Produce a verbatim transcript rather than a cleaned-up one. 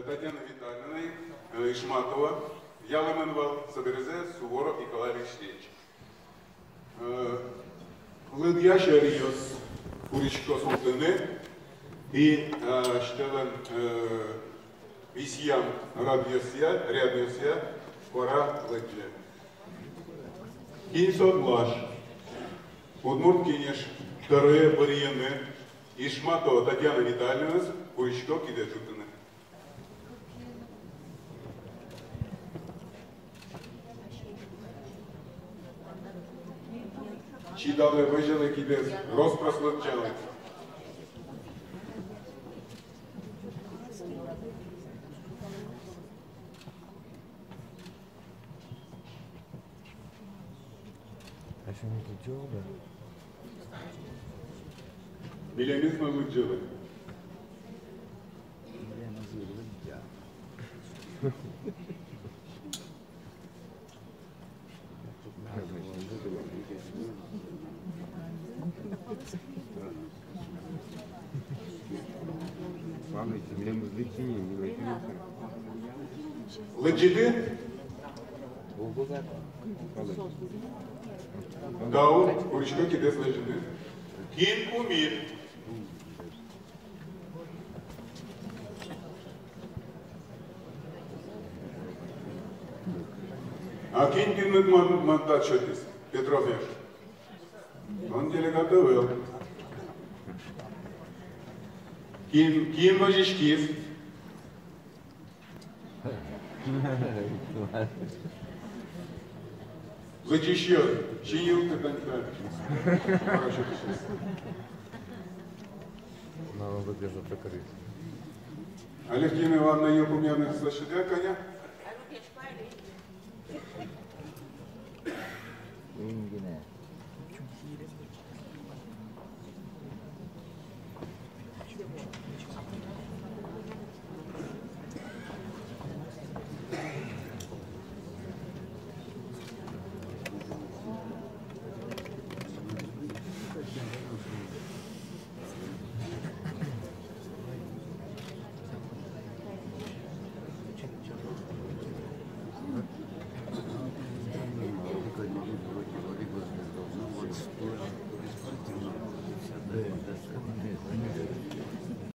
Татьяна Витальевна, э, Ишматова, ялэмын вал, собере Суворов Николай Алексеевич. Э, лыдъясь ёрос курисько султыны, и, э, сьтэлэн, э, висъям рядъёсъя, рядъёсъя куара лыдӟе. Кин со уд лась, Удмурт Кенеш тӧрое быръены, Ишматова Татьяна Витальевнаез курисько кидэ ӝутыны. Чидалэ, возьялэ кидэз, рос-прос лыдӟалэ. Милемыз но лыдӟоды. Лыдӟиды? Тау, курисько кидэз лыдӟыны. Кин кумит? А кин тыныд ман-, мандат сётӥз, Петров Яша? Тон делегат ӧвӧл. Кин, кин возиськиз? Лыдӟисьёс, синйылтэ тани та. Мара сётӥсез. Мама выдержит закрыть. Алевтина Ивановна, йылпумъяны со сётэ, кӧня? Ингине.